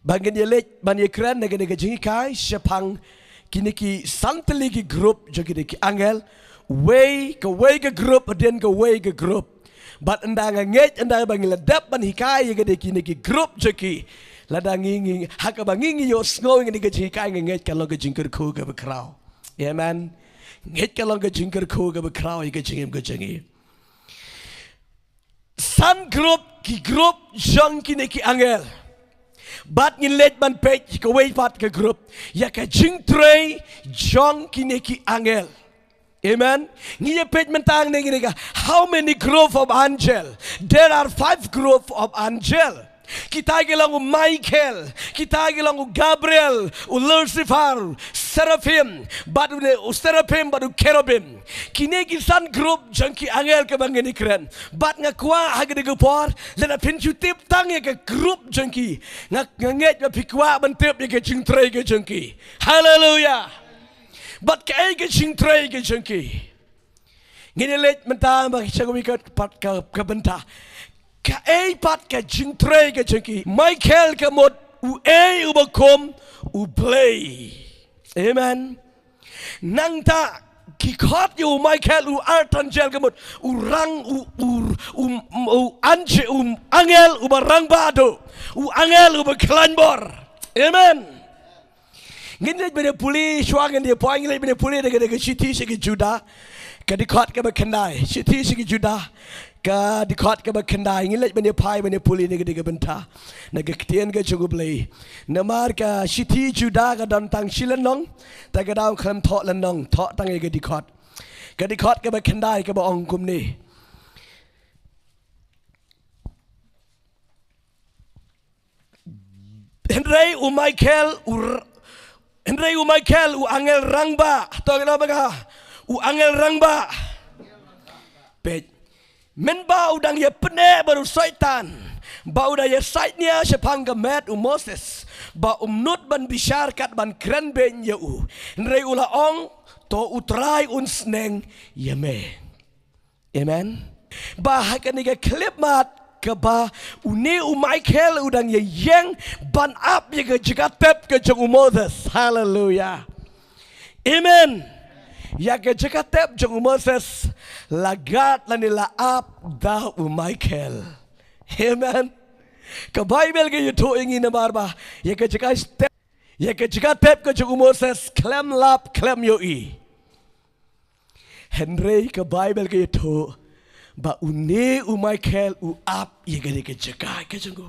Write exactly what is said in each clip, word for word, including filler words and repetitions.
Ba ngin ïa leit ban ïa kren na kane ka jinghikai shaphang kine ki san tylli ki group jong kine ki angel. Wei ka wei ka group hadien ka wei ka group. Bad ynda nga ngeit ynda ba ngi la dep ban hikai ïa kine ki group jong ki, lada ngi ngi ha kaba ngi ngi ïohsngew ïa kane ka jinghikai, nga ngeit ka long ka jingkyrkhu kaba khraw. Amen. Ngeit ka long ka jingkyrkhu kaba khraw ïa ka jingim ka jong ngi. San group ki group jong kine ki angel. Bad ngin leit ban peit kawei pat ka group ïa ka jingtrei jong kine ki angel. Amen. Ngi ïa peit mynta ngi ïa ka, how many group of angel? There are five group of angel. Kita ki long u Michael, kita ki long u Gabriel, u Lucifer, Seraphim, bad u ne, u Seraphim, bad u Cherubim. Kine ki san group jong ki angel kaba ngin ïa kren. Bad nga kwah ha kane ka por, lada phin shu tip tang ïa ka group jong ki, nga, nga ngeit ba phi kwah ban tip ïa ka jingtrei ka jong ki. Haleluia. Bad kaei ka jingtrei ka jong ki. Ngin ïa leit mynta ba sha kawei ka pat ka, ka bynta. Kaei pat ka jingtrei ka jong ki. Michael ka mut uei uba kum u Blei. Amen. Nangta ki khot ïa u Michael u archangel ka mut u rang u, u, u, u anje, u angel uba rangbah duh, u angel uba khlaiñ bor. Amen. Ngin leit ban ïa pule, shuwa ngin ïa poi, ngin leit ban ïa pule da ka, da ka Shithi sha ki Juda, ka dkhot kaba khyndai. Shithi sha ki Juda, ka dkhot kaba khyndai. Ngin leit ban ïa phai ban ïa pule na ka, da ka bynta na ka ktien ka jong u Blei. Namar ka Shithi Juda ka don tang shi lynnong, te ka daw khlem thoh lynnong, thoh tang ïa ka dkhot. Ka dkhot kaba khyndai kaba ong kumne. Hynrei u Michael u r-, hynrei u Michael u angel rangbah. To ngin ong bad nga, u angel rangbah. Peit. Mynba u dang ïa pyneh bad u Soitan, ba u da ïa saitñia shaphang ka met u Moses, ba um nud ban bishar kat ban kren beiñ ïa u. Hynrei u la ong, to U Trai un sneng ïa me. Amen. Ba ha kane ka khyllipmat kaba une u Michael u dang ïa ïeng ban ap ïa ka jaka tep ka jong u Moses. Haleluia. Amen. Ïa ka jaka tep jong u Moses la gad lane la ap da u Michael. Amen. Ka Baibl ka ïathuh ïa ngi namar ba ïa ka jaka tep, ïa ka jaka tep ka jong u Moses khlem lap khlem ïohi. Hynrei ka Baibl ka ïathuh ba une u Michael u ap ïa kane ka jaka ka jong u.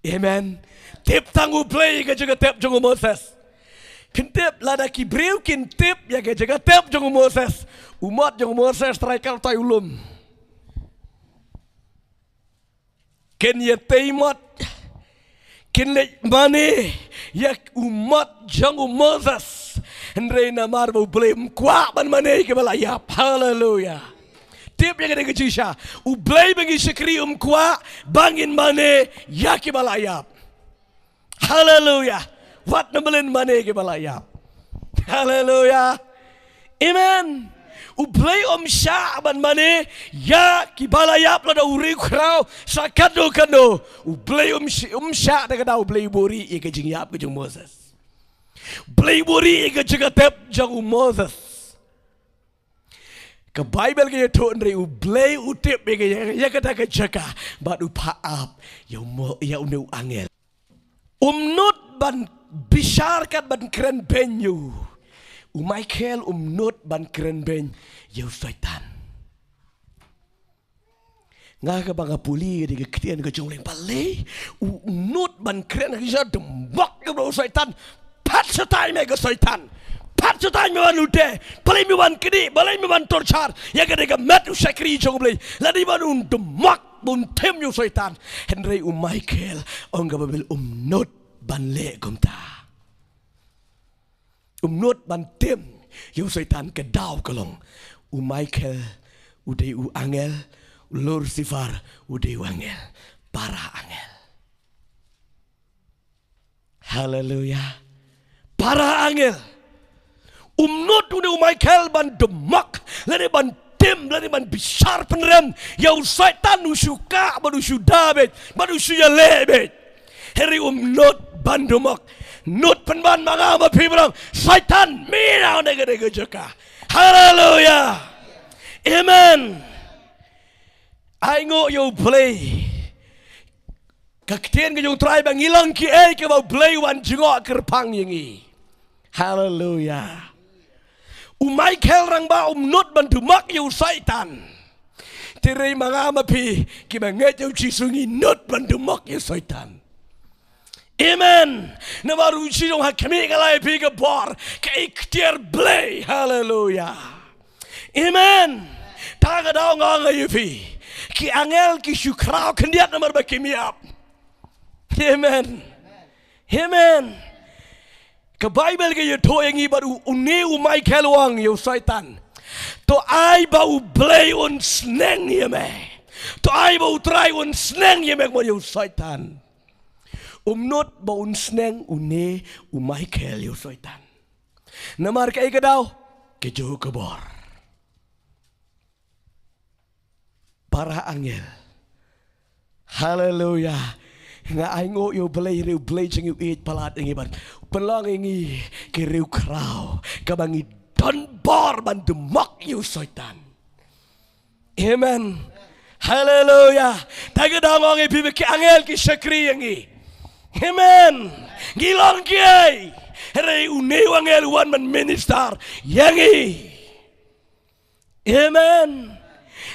Amen. Tip tang u Blei ïa ka jaka tep jong u Moses. Kin tip lada ki briew kin tip ïa ka jaka tep jong u Moses, u mot jong u Moses trai kal tai u lum. Kin ïa tei mot, kin leit mane ïa u mot jong u Moses. Hynrei namar ba u Blei um kwah ban mane ïa kiba la ïap. Haleluia. Tip ïa kane ka jingshisha. U Blei ba ngi shakri um kwah ba ngin mane ïa kiba la ïap. Haleluia. Wat na mlien mane ïa kiba la ïap. Haleluia. Amen. U Blei um shah ban mane ïa kiba la ïap lada u riewkhraw sha kano kano. U Blei um sh-, um shah da kata, u Blei u buhrieh ïa ka jingïap ka jong u Moses. Blei u buhrieh ïa ka jaka tep jong u Moses. Ka Baibl ka ïathuh hynrei u Blei u tip ïa ka, ïa kata ka jaka bad u phah ap ïa u Mo-, ïa une u angel. Um nud ban bishar kat ban kren beiñ ïa u. U Michael um nud ban kren beiñ ïa u Soitan. Nga kaba nga pule ïa ka ktien ka jong u Blei, balei u nud ban kren, ka jingdem bok ïa u Soitan. Pat shatai me ko Soitan. Pat shatai me wan u de. Balei me wan kdih, balei me wan torture ïa kane ka met u shakri jong u Blei. Lada wan un dum bok, un tim ïa u Soitan. Hynrei u Michael, ong ka Baibl, um nud ban leh kumta. Um nud ban tim ïa u Soitan, ka daw ka long u Michael u dei u angel, u Lucifer u dei u angel, para angel. Haleluia. Para angel. Um nud une u Michael ban dum bok, lane ban tim, lane ban bishar pynrem ïa u Soitan, u shu kah, bad u shu da beit, bad u shu ïaleh beit. Hynrei um nud ban dumok. Nud pynban ma nga ma phi ba ong, Soitan, mih noh na kane ka jaka. Haleluya. Amen. Ai nguh ïa U Blei. Ka ktien ka jong U Trai ba ngi long kiei kiba U Blei u wan jngoh kyrpang ïa ngi. Haleluya. U Michael rangbah um nud ban dumok ïa u Soitan. Te hynrei ma nga ma phi kiba ngeit ïa U Jisu ngi nud ban dumok ïa u Soitan. Amen. Namar U Jisu u ong ha khmih nga la ai ïa phi ka bor, ka iktiar Blei. Haleluya. Amen. Te ka daw nga ong ïa phi, ki angel ki shu khraw khyndiat namar ba kim ïap. Amen. Amen. Ka Baibl ka ïathuh ïa ngi bad u, une u Michael u ong ïa u Soitan, to ai ba U Blei un sneng ïa me. To ai ba U Trai un sneng ïa me, mo, ïa u Soitan. Um nud ba un sneng une u Michael ïa u Soitan. Namar kaei ka daw? Ka jong ka bor. Para angel. Haleluya. Nga ai nguh ïa U Blei, hynrei U Blei jong ngi u ïeit palat ïa ngi bad pynlong ïa ngi ki riew khraw kaba ngi don bor ban dumok ïa u Soitan. Amen. Haleluya. Te ka daw nga ong ïa phi ba ki angel ki shakri ïa ngi. Amen. Ngi long kiei? Hynrei une u angel u wan ban minister ïa ngi. Amen.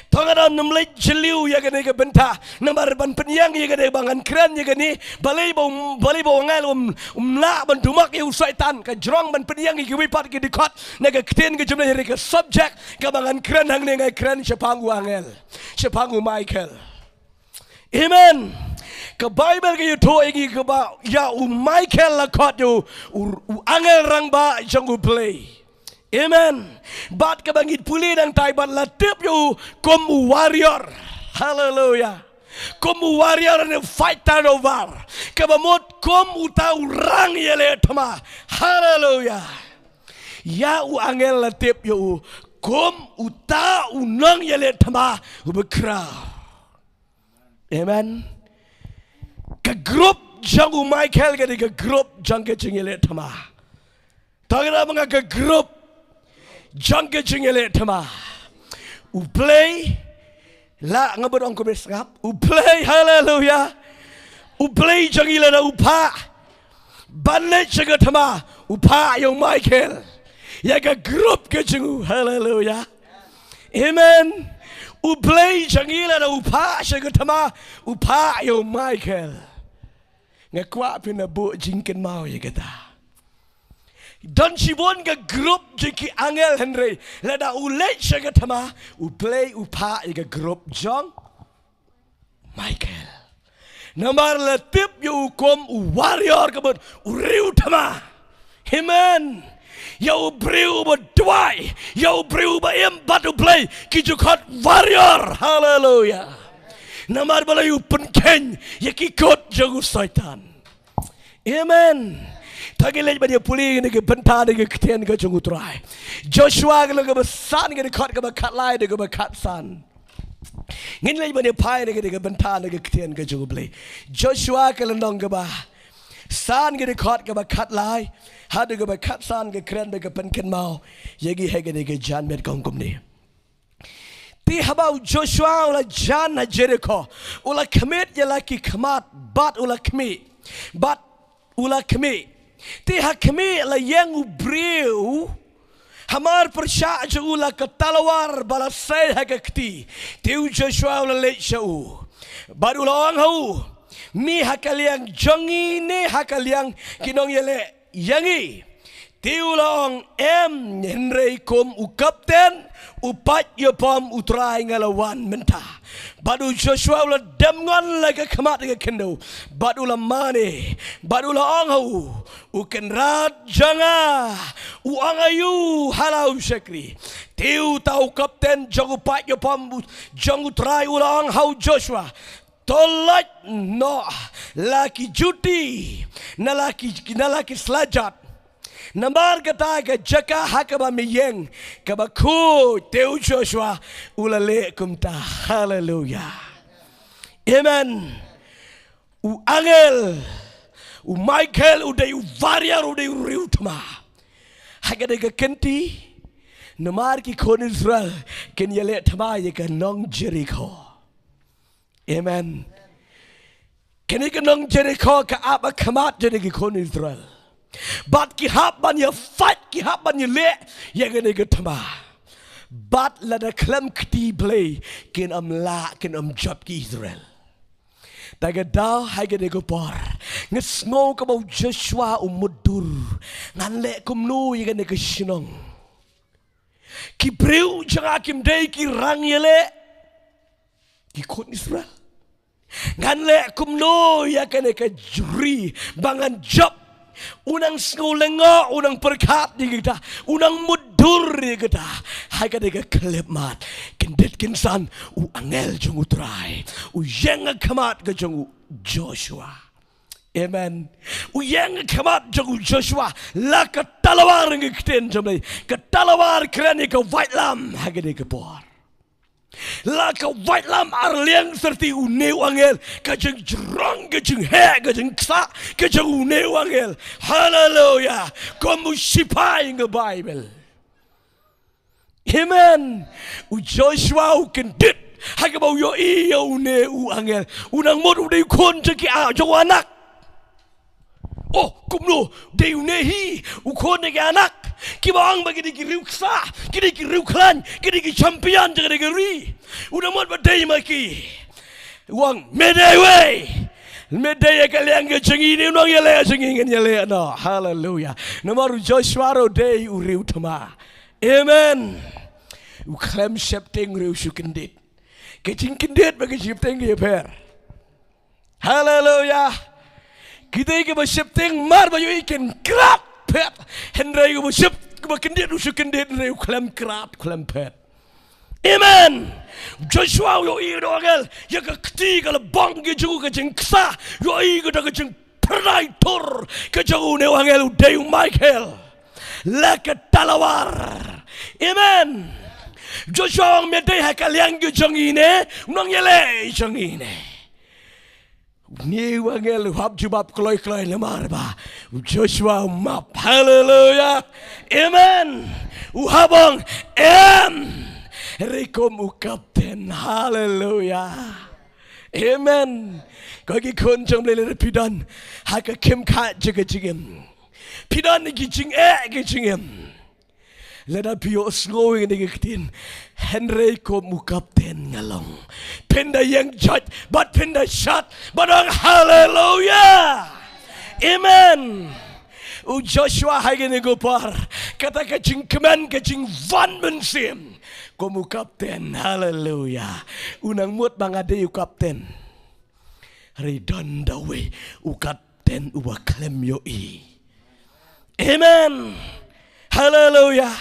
To nga dang nym leit jylliew ïa kane ka bynta namar ban pynïeng ïa kane ba ngan kren ïa kane, balei ba u, balei ba u angel um, um lah ban dumok ïa u Soitan, ka jrong ban pynïeng ïa kiwei pat ki dkhot na ka ktien ka jong U Blei, hynrei ka subject kaba ngan kren hangne nga kren shaphang u angel, shaphang u Michael. Amen. Ka Baibl ka ïathuh ïa ngi kaba ïa u Michael la khot ïa u, u, u angel rangbah jong U Blei. Amen. Bad kaba ngi pule nangtai bad la tip ïa u kum u warrior. Haleluya. Kum u warrior ne fighter over. Kaba mut kum uta u rang ïaleh thma. Haleluya. Ïa u angel la tip ïa u kum uta u nongïaleh thma uba khraw. Amen. Ka group jong u Michael ka dei ka group jong ka jingïaleh thma. To ngin ong ba nga ka group jong ka jingïaleh thma. U Blei, la nga bad ong kumne sngap. U Blei, haleluya. U Blei jong ngi lada u phah ban leit sha ka thma, u phah ïa u Michael. Ïa ka group ka jong u, haleluya. Amen. U Blei jong ngi lada u phah sha ka thma, u phah ïa u Michael. Nga kwah phin ïa buh jingkynmaw ïa kata. Don shibun ka group jong ki angel hynrei lada u leit sha ka thma, u Blei u phah ïa ka group jong Michael. Namar la tip ïa u kum u warrior, ka mut u riew thma. Amen. Ïa u briew ba duwai, ïa u briew ba im bad U Blei, ki ju khot warrior. Haleluya. Namar balei? U pynkheiñ ïa ki kut jong u Soitan. Amen. To ngin leit ban ïa pule na ka bynta na ka ktien ka jong u Trai. Joshua ka lynnong kaba san, ka dkhot kaba khatlai haduh kaba khatsan. Ngin leit ban ïa phai na ka, na ka bynta na ka ktien ka jong u Blei. Joshua ka lynnong kaba san, ka dkhot kaba khatlai haduh kaba khatsan, nga kren bad ka pynkynmaw ïa ngi ha kane ka janmiet ka ong kumne. Te haba u Joshua u la jan ha Jerikho, u la khmih ïa la ki khmat bad u la khmih, bad u la khmih. Te ha khmih la ïeng u briew, hamar pyrshah jong u la ka talwar ba la sei ha ka kti. Te u Joshua u la leit sha u bad u la ong ha u, mih ha ka liang jong ngi ne ha ka liang ki nongïaleh ïa ngi? Te u la ong, em, hynrei kum u kapten u paid ïapom u Trai nga la wan mynta. Bad u Joshua u la dem ngon la ka khmat ka khyndew bad u la mane bad u la ong ha u, u kynrad jong nga, u ong aïu ha la u shakri? Te uta u kapten jong u paid ïapom jong u Trai u la ong ha u Joshua, to lait noh la ki juti na la ki, na la ki slajat. Namar kata ka jaka ha kaba me ïeng kaba khuid. Te u Joshua u la leh kumta. Haleluya. Amen. U angel U Michael u dei u warrior, u dei u riewthma. Ha kane ka kynti, namar ki khun Israel kin ïaleh thma ïa ka nong Jerikho. Amen. Kane ka nong Jerikho ka ap ha khmat jong ki khun Israel. Bad ki hap ban ïa fight, ki hap ban ïaleh ïa kane ka thma. Bad lada khlem kti Blei, kin ym lah, kin ym jop ki Israel. Te ka daw ha kane ka por, nga sngew kaba u Joshua u mutdur. Ngan leh kumno ïa kane ka shnong? Ki briew jong nga kim dei ki rangïaleh, ki khun Israel. Ngan leh kumno ïa kane ka ri ba ngan jop? U nang sngew lyngngoh, u nang pyrkhat ïa kita, u nang mutdur ïa kita. Ha kane ka khyllipmat, kyndit kynsan, u angel jong U Trai u ïeng ha khmat ka jong u Joshua. Amen. U ïeng ha khmat jong u Joshua, la ka talawar, ngi ktien jong Blei, ka talawar kren ïa ka waitlam ha kane ka por. La ka waitlam ar liang syrti une u angel, ka jingjrong, ka jingheh, ka jingksah ka jong une u angel. Haleluya. Kum u sipai, nga Baibl. Amen. U Joshua u kyndit ha kaba u ïohi ïa une u angel. U nang mut u dei u khun jong ki, ah, jong u Anak. Oh, kumno, dei une hi u khun jong ki Anak? Kiba ong ba ki dei ki riewksah, ki dei ki riewkhlaiñ, ki dei ki champion jong kane ka ri. U nang mut ba dei ma ki. U ong, me dei wei. Me dei ha ka liang ka jong ngi, ne u nongïaleh jong ngi, ngan ïaleh noh. Haleluya. Namar u Joshua ruh u dei u riewthma. Amen. U khlem sheptieng ruh u shu kyndit. Ka jingkyndit bad ka jingsheptieng ki ïapher. Haleluya. Kita kiba sheptieng mar ba ïohi kin krad phet. Hynrei kiba shep, kiba kyndit u shu kyndit, hynrei u khlem krad, khlem phet. Amen. Joshua u ïohi u angel, ïa ka kti ka la bong ka jong u, ka jingksah, u ïohi ka, ka jingphyrnai tur ka jong une u angel, u dei u Michael. La ka talawar. Amen. Joshua u ong, me dei ha ka liang ka jong ngi ne, u nongïaleh jong ngi ne? Une u angel u hap jubab kloi kloi namar ba u Joshua u map. Haleluya. Amen. U hap ong, em. Hynrei kum u kapten. Haleluya. Amen. Ko ki khun jong Blei, lada phi don ha ka khim kha jong ka jingim, phi don ha ki jingeh ki jingim, lada phi ïohsngew ïa kane ka ktien, hynrei kum u kapten nga long. Phin da ïeng jait bad phin da shad bad ong haleluya. Amen. U Joshua ha kane ka por, kata ka jingkmen, ka jingwan mynsiem kum u kapten. Haleluya. U nang mut ba nga dei u kapten. Hynrei don da uwei u kapten uba khlem ïohi. Amen. Haleluya.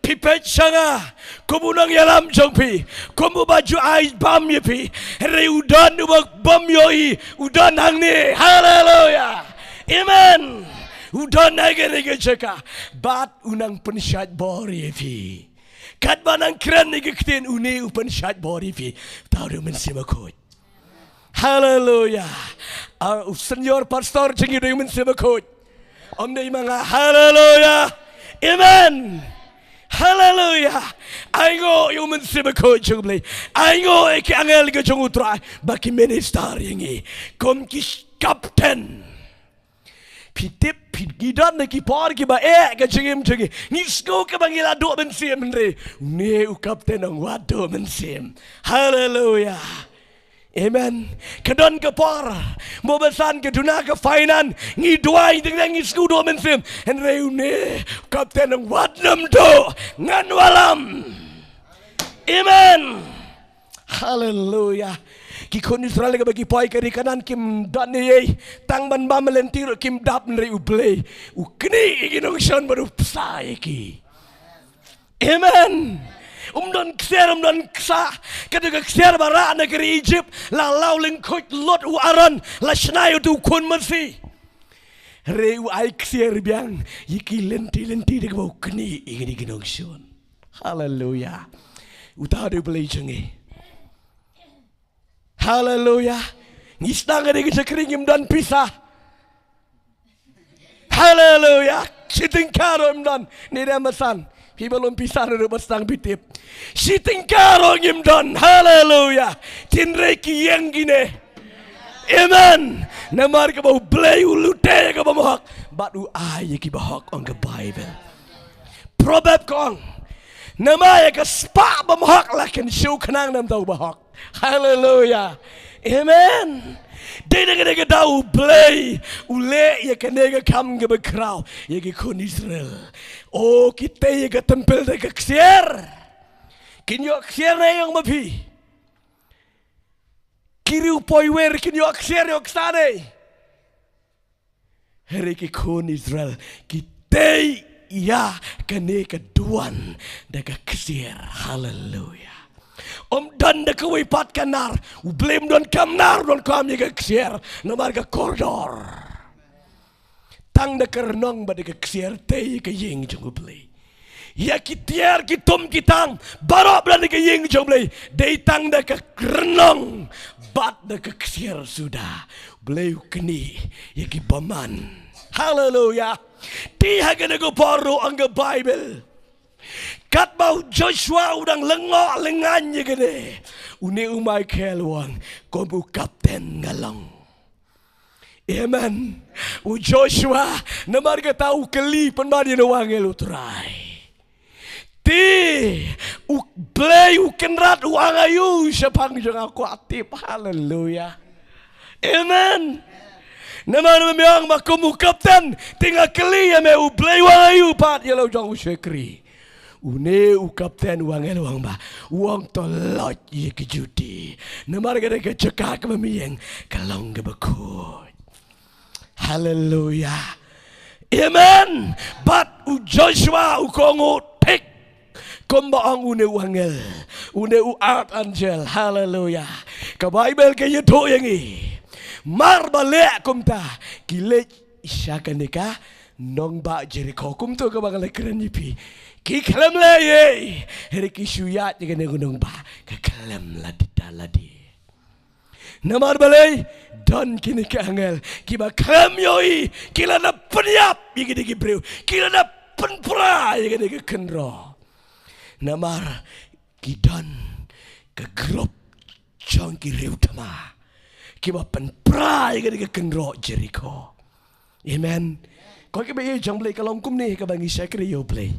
Phi peit sha nga kum u nongïalam jong phi, kum uba ju ai bam ïa phi. Hynrei u don uba bym ïohi, u don hangne. Haleluya. Amen. U don ha kane ka jaka bad u nang pynshait bor ïa phi. Katba nang kren ïa ka ktien, une u pynshait bor ïa phi. Uta u dei u Mynsiem Bakhuid. Haleluya. Ah, u senior pastor jong ngi u dei u Mynsiem Bakhuid. Ym dei ma nga. Haleluya. Amen. Haleluya. Ainguh ïa u Mynsiem Bakhuid jong u Blei. Ainguh ïa ki angel ka jong u Trai ba ki minister ïa ngi kum ki kapten. Phi tip, phi, ngi don ha ki por kiba eh ka jingim jong ngi. Ngi sngew kaba ngi la duh mynsiem, hynrei une u kapten u ong wat duh mynsiem. Haleluya. Amen. Ka don ka por, mo ba san ka duna ka finance, ngi duwai, dang dang ngi sngew duh mynsiem, hynrei une u kapten u ong wat nym duh, ngan wallam. Amen. Haleluya. Ki khun Israel kaba ki poi ka ri Kanaan kim don ei ei, tang ban bam lynti ruh kim dap, hynrei U Blei u knieh ïa ki nongshun bad u bsa ïa ki. Amen. Um don ksiar, um don ksah. Kata ka ksiar ba rah na ka ri Ijipt la law lyngkhuid lut u Aaron, la shna ïa uto u khun masi. Hynrei u ai ksiar biang ïa ki lynti lynti da kaba u knieh ïa ki nongshun. Haleluya. Uta u dei U Blei jong ngi. Haleluya. Ngi sdang ïa ka shakri, ngim don pisa. Haleluya. Shi tyngka ruh ngim don. Ni da masan. Phi ba lum pisa ruh ba sdang phi tip. Shi tyngka ruh ngim don. Haleluya. Hynrei ki ïeng kine. Amen. Namar kaba U Blei u lute ïa kaba hok bad u ai ïa kiba hok, ong ka Baibl. Proverb ka ong, namar ïa ka spah ba hok la kynshew khnang namar uba hok. Haleluya. Amen. Dei na kane ka daw U Blei u leh ïa kane ka kam kaba khraw ïa ki khun Israel. O, ki tei ïa ka templ da ka ksiar. Kin ïoh ksiar ne ïoh ma phi? Ki riew poiwer kin ïoh ksiar ïoh ksane. Hynrei ki khun Israel ki tei ïa kane ka duwan da ka ksiar. Haleluya. Ym don da kawei pat ka nar. U Blei um don kam nar, don kam ïa ka ksiar. Namar ka kordor. Tang da ka rnong bad da ka ksiar tei ka ïing jong U Blei. Ïa ki tiar ki tum ki tang baroh ba don ha ka ïing jong U Blei dei tang da ka rnong bad da ka ksiar suda. U Blei u knieh ïa ki bymman. Haleluya. Te ha kane ka por ruh ong ka Baibl, katba u Joshua u dang lyngngoh lyngngan ïa kane, une u Michael u ong, kum u kapten nga long. Amen. U Joshua, namar kata u kylli pynban ïa une u angel U Trai. Te U Blei U Kynrad u ong aïu shaphang jong nga, kwah tip. Haleluya. Amen. Namar me ong ma kum u kapten, te nga kylli ïa me, U Blei u ong aïu pat ïa la u jong u shakri. Une u kapten u angel u ong ba, u ong to lait ïa ki juti. Namar ka dei ka jaka kaba me ïeng ka long kaba khuid. Haleluya. Amen. Bad u Joshua u kohnguh thik kumba ong une u angel, une u archangel. Haleluya. Ka Baibl ka ïathuh ïa ngi, mar ba leh kumta, ki leit sha kane ka nongbah Jerikho. Kumto kaba nga la kren ïa phi, ki khlem leh ei, hynrei ki shu ïaid ïa kane ka nongbah, ka khlem lade da lade. Namar balei? Don kine ki angel kiba khlem ïohi, ki la dep pynïap ïa kine ki briew, ki la dep pynpra ïa kine ki kynroh. Namar ki don ka grup jong ki riew thma kiba pynpra ïa kane ka kynroh Jerikho. Amen. Ko kiba ïeit jong Blei, ka long kumne kaba ngi shakri ïa U Blei.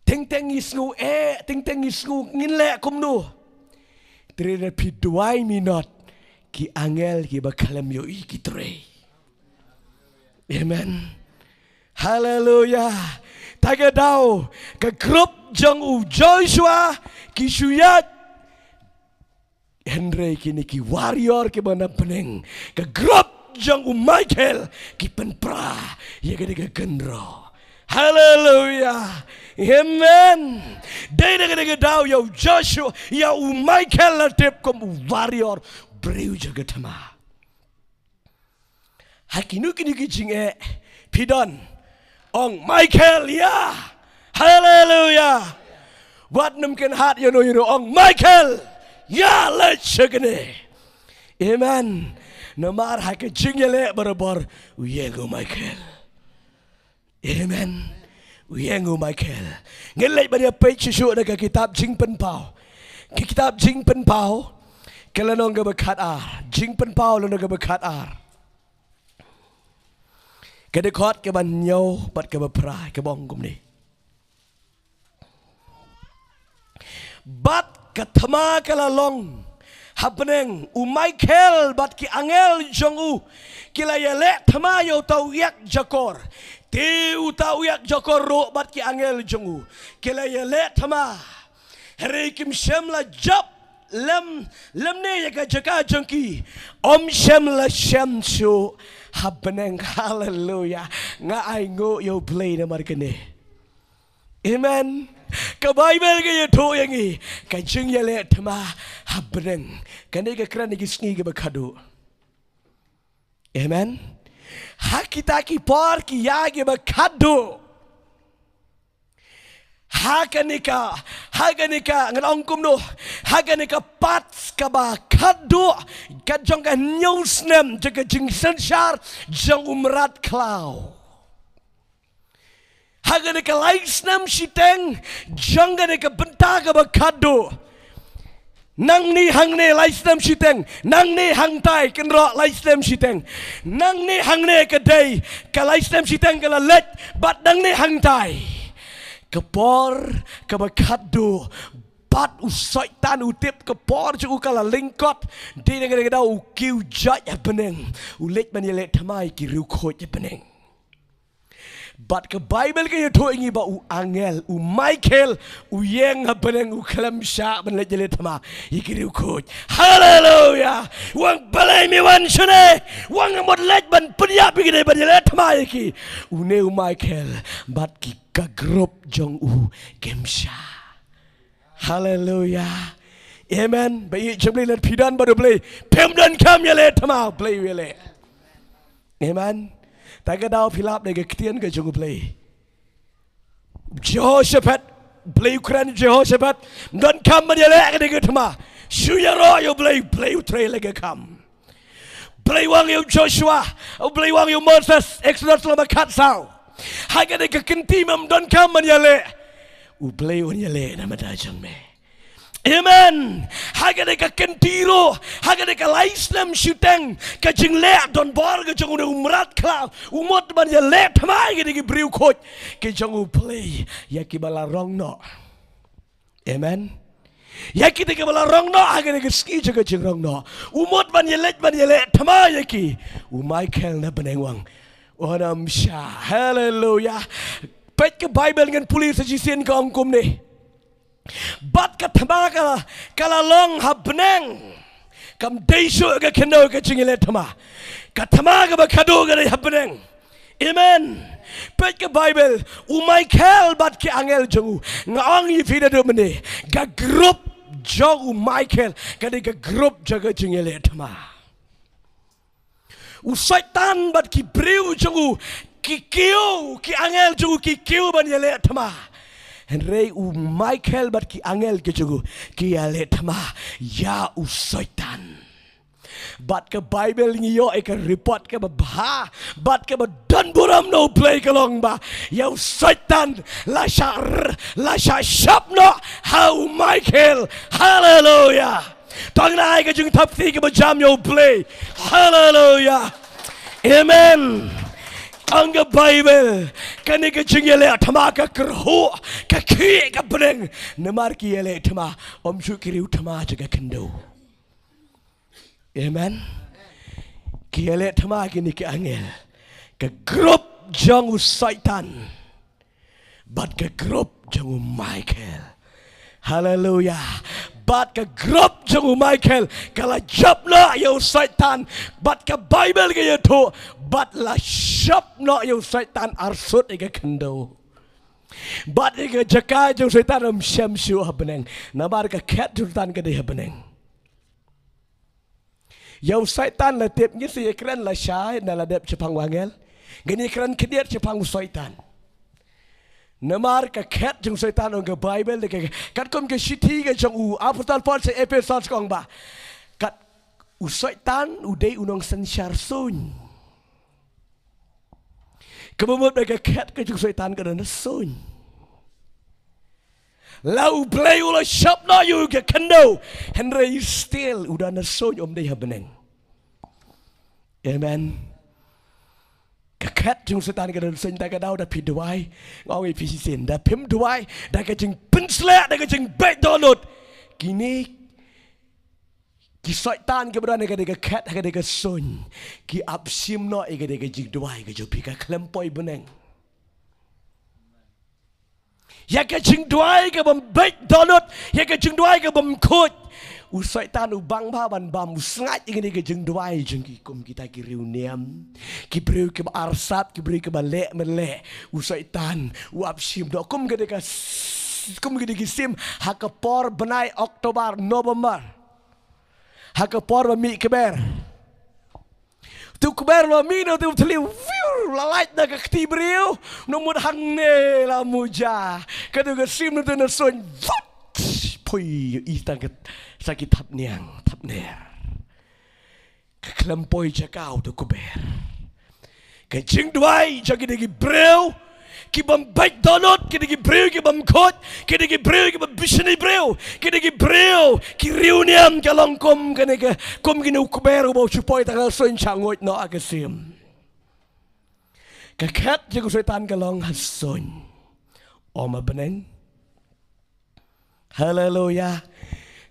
Teng teng ngi sngew eh, teng teng ngi sngew ngin leh kumno. Hynrei lada phi duwai minot, ki angel kiba khlem ïohi ki trei. Amen. Haleluya. Ta ka daw, ka grup jong u Joshua ki shu ïaid. Hynrei kine ki warrior kiba na bneng, ka grup jong u Michael, ki pynpra ïa kane ka kynroh. Haleluya. Amen. Dei na kane ka daw ïa u Joshua, ïa u Michael la tip kum u warrior, briew jong ka thma. Ha kino kino ki jingeh phi don, ong Michael, ïa. Haleluya. Wat nym kynhad ïano ïano, ong Michael, ïa, leit sha kane. Amen. Namar ha ka jingïaleh barabor, u ïeng u Michael. Amen. U ïeng u Michael. Ngin leit ban ïa peit shuh shuh na ka kitab Jingpynpaw. Ka kitab Jingpynpaw, ka lynnong kaba khatar. Jingpynpaw lynnong kaba khatar. Ka dkhot kaba hynñiew bad kaba phra, kaba ong kumne. Bad ka thma ka la long ha bneng, u Michael bad ki angel jong u ki la ïaleh thma ïa uta u ïakjakor. Te uta u ïakjakor ruh bad ki angel jong u ki la ïaleh thma. Hynrei kim shym la jop lem, lymne ïa ka jaka jong ki. Ym shym la shem shuh ha bneng. Haleluya. Nga ainguh ïa U Blei namar kane. Amen. Ka Baibl ka ïathuh ïa ngi ka jingïaleh thma ha bneng. Kane ka kren ïa ki sngi kiba khadduh. Amen. Ha kita ki por ki ïa kiba khadduh, Ha kane ka, ha kane ka, ngan ong kumno, ha kane ka part kaba khatduh, ka jong ka hynñiew snem jong ka jingsynshar jong u mrad khlaw. Ha kane ka lai snem shiteng jong kane ka bynta kaba khatduh. Nangne hangne lai snem shiteng, nangne hangtai kynroh lai snem shiteng. Nangne hangne ka dei ka lai snem shiteng ka la leit, bad nangne hangtai ka por kaba khatduh. Bad u Soitan u tip ka por jong u ka la lyngkot. Dei na kane ka daw u kiew jait ha bneng, u leit ban ïaleh thma ïa ki riewkhuid ha bneng. Bad ka Baibl ka ïathuh ïa ngi ba u angel, u Michael, u ïeng ha bneng, u khlem shah ban leit ïaleh thma ïa ki riewkhuid. Haleluya. U ong, balei me wan shane? U ong, nga mut leit ban pynïap ïa kine ban ïaleh thma ïa ki. Une u Michael bad ki, ka grup jong u kim shah. Haleluya. Amen. Ba ïeit jong U Blei, lada phi don bad U Blei, phim donkam ïaleh thma, U Blei u ïaleh. Amen. Tang ka daw phi lap da ka ktien ka jong U Blei. Jehoshaphat, Blei u kren Jehoshaphat, ym donkam ban ïaleh kane ka thma. Shu ïaroh ïa U Blei, U Blei u trei la ka kam. Blei u ong ïa u Joshua, U Blei u ong ïa u Moses, Exodus lynnong ba khatsaw. Ha kane ka kynti mem donkam ban ïaleh. U Blei un ïaleh na ka bynta jong me. Amen. Ha kane ka kynti ruh, ha kane ka lai snem shiteng, ka jingleh donbor ka jong une u mrad khlaw, u mut ban ïaleh thma ïa kine ki briew khuid ki jong U Blei, ïa kiba la rong noh. Amen. Ïa kita kiba la rong noh ha kane ka sngi jong ka jingrong noh, u mut ban ïaleh, ban ïaleh thma ïa ki. U Michael na bneng u ong, un ym shah. Haleluya. Peit ka Baibl, ngan pule sa shisien, ka ong kumne. Bad ka thma ka, ka la long ha bneng. Kam dei shuh ka khyndew ka jingïaleh thma. Ka thma kaba khatduh ka dei ha bneng. Amen. Peit ka Baibl, u Michael bad ki angel jong u. Nga ong ïa phi naduh mynne, ka grup jong u Michael ka dei ka grup jong ka jingïaleh thma. U Soitan bad ki briew jong u ki kiew, ki angel jong u ki kiew ban ïaleh thma. Hynrei u Michael bad ki angel ki jong u ki ïaleh thma ïa u Soitan. Bad ka Baibl ngi ïoh ïa ka report kaba bha, bad kaba don burom na U Blei ka long ba ïa u Soitan la shah r-, la shah shop noh ha u Michael. Haleluya. Tang na ai ka jingthap kti kaba jam ïa U Blei. Haleluya. Amen. Ong ka Baibl, kane ka jingïaleh thma ka kyrhuh, ka khih ka bneng. Namar ki ïaleh thma, ym shuh ki riew thma jong ka khyndew. Amen. Ki ïaleh thma kine ki angel. Ka grup jong u Soitan bad ka grup jong u Michael. Haleluya. Bad ka grup jong u Michael ka la jop noh ïa u Soitan. Bad ka Baibl ka ïathuh, bad la shop noh ïa u Soitan arsut ïa ka khyndew. Bad ïa ka jaka jong u Soitan ym shem shuh ha bneng. Namar ka khet jong u Soitan ka dei ha bneng. Ïa u Soitan la tip, ngin sa ïakren lashai na la dep shaphang u angel. Ngin ïakren khyndiat shaphang u Soitan. Namar ka khet jong u Soitan, ong ka Baibl, da ka, katkum ka shithi ka jong u Apostol Paul sha Ephesos ka ong ba, kat u Soitan u dei u nongsynshar suiñ. Kaba mut ba ka khet ka jong u Soitan ka don suiñ. La U Blei u la shop noh ïa u ka khyndew, hynrei still u don suiñ, um dei ha bneng. Amen. Ka khet jong u Soitan ka don suiñ, tang ka daw da phi duwai, nga ong ïa phi shisien, da phim duwai, da ka jingpynsleh, da ka jingbeit dohnud, kine ki Soitan kiba don ha kane ka khet, ha kane ka suiñ, ki ap shim noh ïa kane ka jingduwai ka jong phi, ka khlem poi bneng. Ïa ka jingduwai kabym beit dohnud, ïa ka jingduwai kabym khuid, u Soitan u bang bha ban bam, u sngaid ïa kane ka jingduwai jong ki kum kita ki riewniam, ki briew kiba arsap, ki briew kiba leh mynleh. U Soitan u ap shim noh kum kane ka s-, kum kane ki sim ha ka por bnai October, November. Ha ka por ba mih kber. Tu kber ba mih noh, tu thli, fiu, la lait na ka kti briew, u nang mut hangne la muja. Ka tu ka sim na tu na suin, vut, poi, i tang ka, sa ki thapniang, thapner. Ka khlem poi jaka u da kuber. Ka jingduwai jong kine ki briew ki bym beit dohnud, kine ki briew ki bym khuid, kine ki briew ki bym bishni briew, kine ki briew ki riewniam ka long kum kane ka, kum kine u kuber uba u shu poi tang ha suin sha nguid noh ha ka sim. Ka khet jong u Soitan ka long ha suin. Ym ha bneng. Haleluya.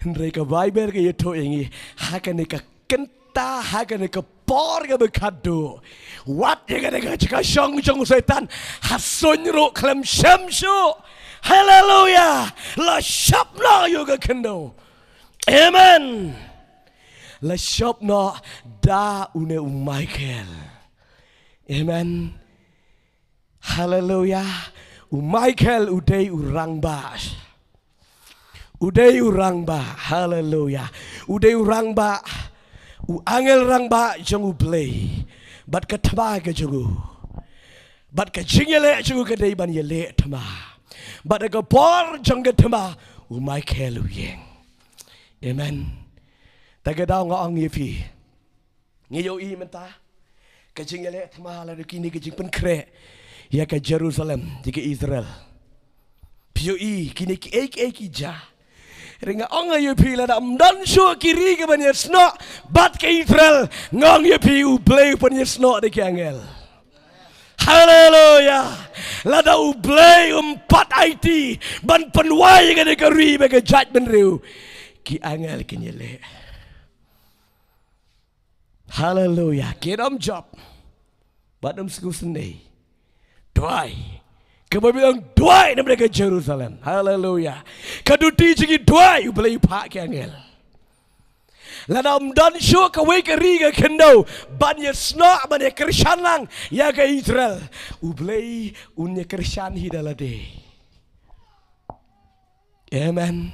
Hynrei ka Baibl ka ïathuh ïa ngi ha kane ka kynta, ha kane ka por kaba khadduh, wat ïa kane ka jaka shong jong u Soitan ha suin ruh khlem shem shuh. Haleluya. La shop noh ïa ka khyndew. Amen. La shop noh da une u Michael. Amen. Haleluya. U Michael u dei u rangbah. U dei u rangbah. Haleluya. U dei u rangbah. U angel rangbah jong U Blei. Bad ka thma ka jong u, bad ka jingïaleh jong u ka dei ban ïaleh thma. Bad ha ka por jong ka thma, u Michael u ïeng. Amen. Ta ka daw nga ong ïa phi, ngi ïohi mynta ka jingïaleh thma lane kine ki jingpynkhreh ïa ka Jerusalem, ïa ka Israel. Phi ïohi kine kiei kiei ki jia. Hynrei nga ong ïa phi, lada ym don shuh ki ri ki ban ïasnoh bad ka Israel, nga ong ïa phi, U Blei u pynïasnoh da ki angel. Haleluya. Lada U Blei um pat aiti ban pynwai ïa kane ka ri bad ka jaitbynriew, ki angel kin ïaleh. Haleluya. Kin ym jop bad ym sngewsynei. Duwai. Kaba biang duwai namar ka Jerusalem. Haleluya. Ka duty jong ngi duwai, U Blei u phah ki angel. Lada ym don shuh kawei ka ri ka khyndew ban ïasnoh, ban ïakyrshan lang ïa ka Israel, U Blei un ïakyrshan hi da lade. Amen.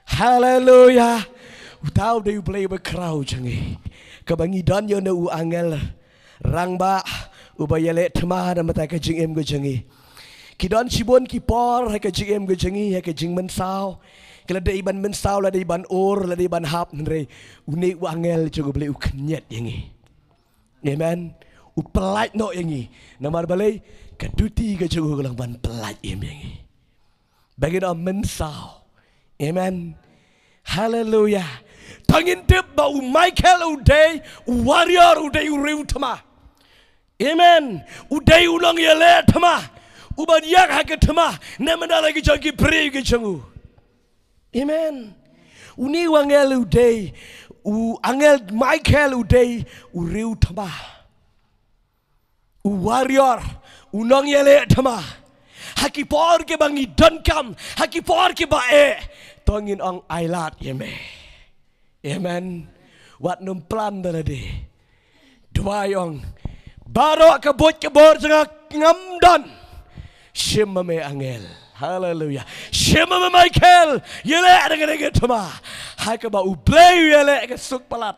Haleluya. Uta u dei U Blei uba khraw jong ngi. Kaba ngi don ïa une u angel rangbah uba ïaleh thma na bynta ka jingim ka jong ngi. Ki don shibun ki por ha ka jingim ka jong ngi, ha ka jingmynsaw. Ki la dei ban mynsaw, la dei ban ur, la dei ban hap, hynrei une u angel jong U Blei u khynñiat ïa ngi. Amen. U pyllait noh ïa ngi. Namar balei? Ka duty ka jong u ka long ban pyllait im ïa ngi. Ba ngin ym mynsaw. Amen. Haleluya. To ngin tip ba u Michael u dei u warrior, u dei u riew thma. Amen. U dei u nongïaleh thma, u ban ïaid ha ka thma na bynta la ki jong ki briew ki jong u. Amen. Une u angel u dei, u angel Michael u dei u riew thma. U warrior, u nongïaleh thma. Ha ki por kiba ngi donkam, ha ki por kiba eh, to ngin ong, "Ai lad ïa me." Amen. Wat nym plan da lade. Duwai, ong, "Baroh ka buit ka bor jong nga ngam don. Shim ma me angel." Haleluya. "Shim ma me Michael. Ïaleh da kane ka thma." Ha kaba U Blei u ïaleh, ka suk palat.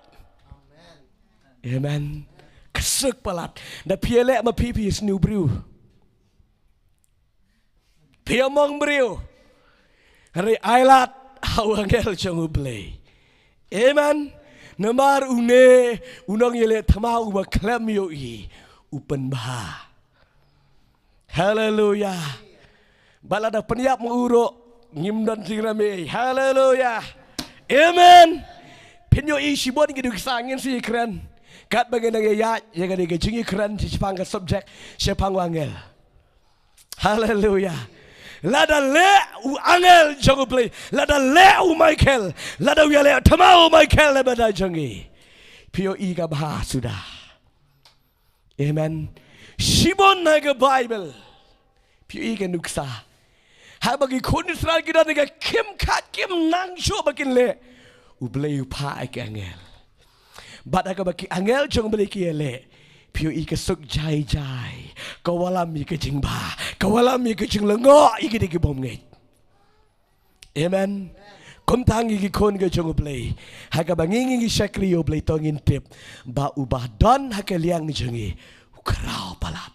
Amen. Ka suk palat. Da phi ïaleh ma phi, phi sniew briew, phi ïamong briew. Hynrei ai lad ha u angel jong U Blei. Amen. Namar une u nongïaleh thma uba khlem ïohi, u pynbha. Haleluya. Ba lada pynïap ma u ruh, ngim don jingramei. Haleluya. Amen. Phin ïohi shibun ki nuksa, ngin sa ïakren katba ngin nang ïaid ïa kane ka jingïakren shaphang ka subject, shaphang u angel. Haleluya. Lada leh u angel jong U Blei, lada leh u Michael, lada u ïaleh thma u Michael na bynta jong ngi, phi ïohi ka bha suda. Amen. Shibun ha ka Baibl, phi ïohi ka nuksa, haba ki khun Israel ki don ha ka khim khat, kim nang shuh ba kin leh, U Blei u phah ïa ki angel. Bad ha kaba ki angel jong U Blei ki ïaleh, phi ïohi ka suk jai jai, ka wallam ïa ka jingbha, ka wallam ïa ka jinglyngngoh ïa kine ki bymngeit. Amen. Kumta ngi ki khun ka jong U Blei, ha kaba ngi, ngi, ngi shakri ïa U Blei, to ngin tip ba uba don ha ka liang jong ngi, u Khraw palat.